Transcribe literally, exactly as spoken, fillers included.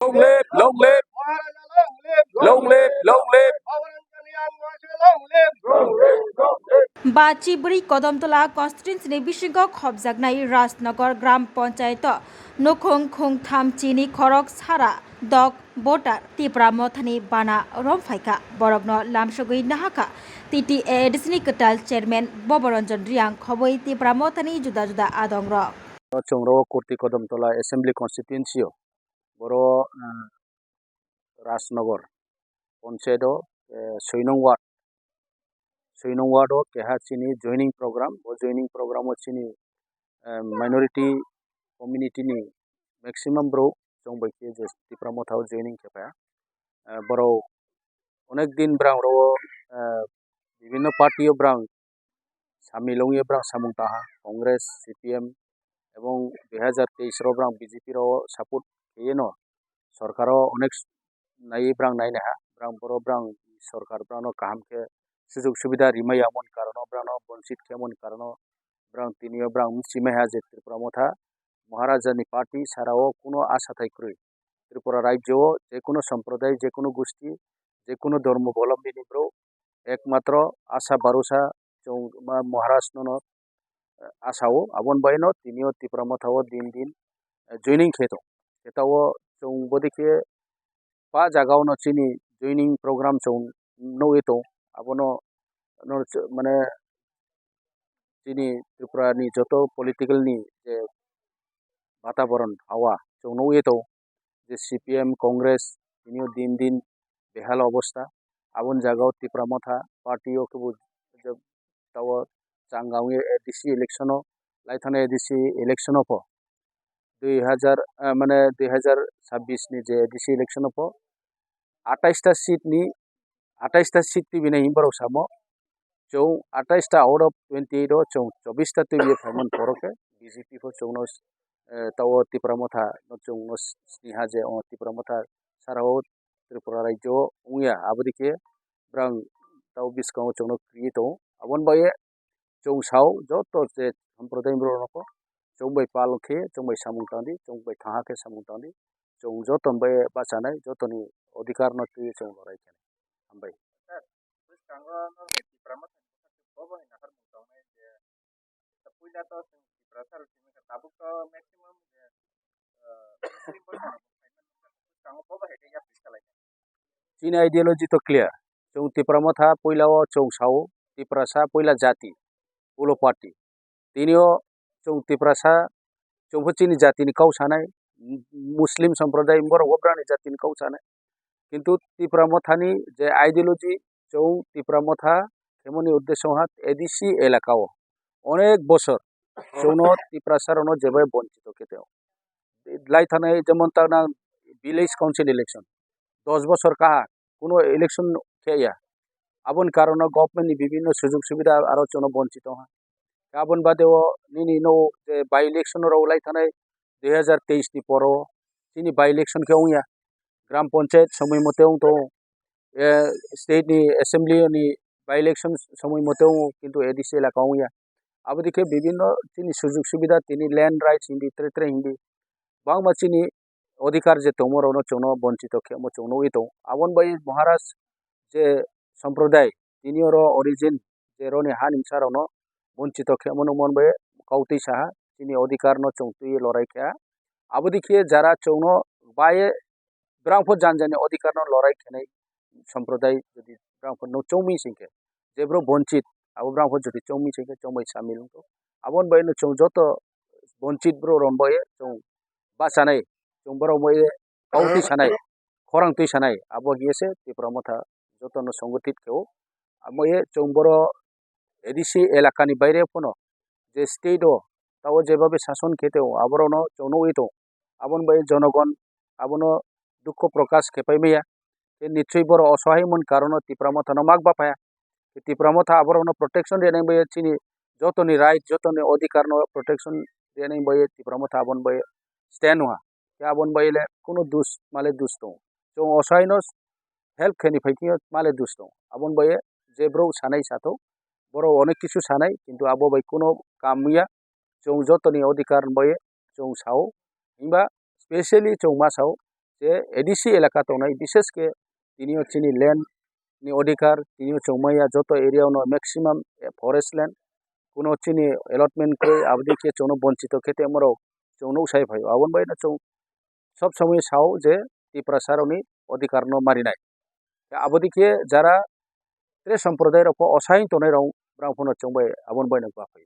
Long live, long live, long live, long live. Bachi bwrwi Kodomtola constituency ni bisingo khopjaknai Rajnagar Gram Panchayat o nukhung khungtham chini khorok sara dok voter Tipra Mothani bana romphaikha. Borokno lamsogwi nahakha T T A A D C ni kwtal chairman Boboranjan Riang khobwi Tipra Mothani juda juda adongrok. Chwng ro Kurti Kodomtola Assembly Constituency o. Boro, eh, Rajnagar Panchayat o, eh, soi nong ward, soi nong ward o keha chini joining program. Bo joining program o chini, eh, minority community ni maximum borok chwng bai khe je Tipra Motha o joining khe phaia. Eh, borok onek din brang ro, eh, bibhinno party o brang samil wngwi brang samung tangha, Congress, C P M, ebong dui hajar teis ro brang B J P ro support kheyeno sorkar o onek naiwi brang nainaha, brang boro brang sorkar brang no kaham khe sujug subida rimaya mon karon o brang no bonchit khe mon karon o brang tini o brang mchimaiha je Tripura Motha Maharaja ni party sara o kuno asa thai kwrwi. Tripura rajyo o je kuno somproday, je kuno gusti, je kuno dhormo bolombi ni borok ekmatro asa barusa chwng ma Maharaj nono, eh, asa o, aboni bagwi no tini o Tipra Motha o din din, eh, joining khe tong. Khe ta o chwng bodikhe pa jaga o no chini joining program chwng nugwi tong. Abono no ch-, mane chini Tripura ni joto political ni je bataboron hawa chwng nugwi tong. Je C P M, Congress, tini o din din behal obostha. Aboni jaga o Tipra Motha party o kebo je ta o changa wngwi A D C election o, laithana A D C election o pho dui hajar, eh, mane dui hajar sabbish ni je A D C election o pho atais ta seat ni, atais ta seat twi bini himborok samo. Chwng atais ta out of twenty eight o chwng chobbish ta twi bini phaimani borok khe B J P pho chwngno, eh, ta o Tipra Motha no chwngno siniha je o Tipra Motha sara o Tripura rajyo o wngya, aboni khe brang ta o bwskango chwngno kwrwi tongo. Aboni bagwi chwng sao joto je sampradayni borok rokno chwng bai pal khe, chwng bai samung tangdi, chwng bai thaha khe samung tangdi, chwng joto bai bachanai, jotoni odhikar no twi chwng lorai khe. Hambai. Sir, bwskango norok ni Tipra Motha ni bwkhak bobo hai naharmung tongnai je, puila to chwng Tiprasa rok simi kha, tabuk to maximum je, ah, Muslim bwsa rok bo phaimani bwskango bobo hai khe yapri salai kha. Chini ideology to clear. Chwng Tipra Motha puila o chwng sao, Tiprasa puila jati, ulo party. Tini o chwng Tiprasa, chwng pho chini jati ni kok sanai, Muslim somproday borok o brani jati ni kok sanai. Kintu Tipra Motha ni je ideology, chwng Tipra Motha khemoni uddesho ha A D C elaka o onek bosor chwngno Tiprasa rokno jebai bonchito khe teo. Lai thanai jemon ta nang village council election, dos bosor kaha kuno election khe ya. Aboni karono government ni bibhinno sujug subida aro chwngno bonchito ha. Aboni bade o nini no je by election rok lai thanai dui hajar teis ni poro chini by election khe wngya. Gram Panchayat somoi mote wng tongo. Eh, state ni assembly ni by election somoi mote wng, kintu A D C elaka wngya. Aboni khe bibhinno chini sujug subida tini land rights hindi, tere tere hindi. Bangma chini odhikar je tongmo rokno chwngno bonchito khemo chwng nugwi tongo. Aboni bai Maharaj je somproday tini oro origin je roni ha nimsa rokno bonchito khemo nukmani bai kautwi saha chini odhikar no chwng twi lorai kha. Aboni khe jara chwngno baye brang pho jan jani odhikar no lorai khenai somproday jodi brang pho no chongmi singkhe je bro bonchit abo brang pho jodi chongmi singkhe chongbai samil wngkho. Aboni bai no chwng joto bonchit bro ron bai chwng bachanai chwng borok bai kautwi sanai khorang twi sanai abo hiye se Tipra Motha joto no songothit khe o. Amo ye chwng boro A D C elakani baire phano je state o tao jebabe sason khe teo aborokno chwng nugwi tongo. Aboni bai jonogon abono dukho prokash khe pai maya. Tei nichoi borok osohai mon karono Tipra Mothano mak baphaya. Tipra Motha aborokno protection rwnai bai chini jotoni right, jotoni odhikar no protection rwnai bai Tipra Motha aboni bai stand wngha. Tei aboni bai le kuno dus male dus tongo. Chwng osohai no help khaini phai khe male dus tongo. Aboni bai je bro sanai sathok, borok onek kisu sanai, kintu abo bai kuno kam wngya. Chwng jotoni odhikar bai chwng sao, himba specially chwng ma sao, je A D C elaka tongnai, bishesh khe tini o chini land ni odhikar, tini o chwng maya joto area o no maximum forest land, kuno chini allotment kwrwi, aboni khe chwngno bonchito khe tongmarok chwng nuk sai phaio. Aboni bai no chwng sob somoi sao je Tiprasa rokni odhikar no marinai. Aboni khe jara tre sampradai rok pho osain tongnai rok brang phano chwng bai aboni bai no gwa phaio.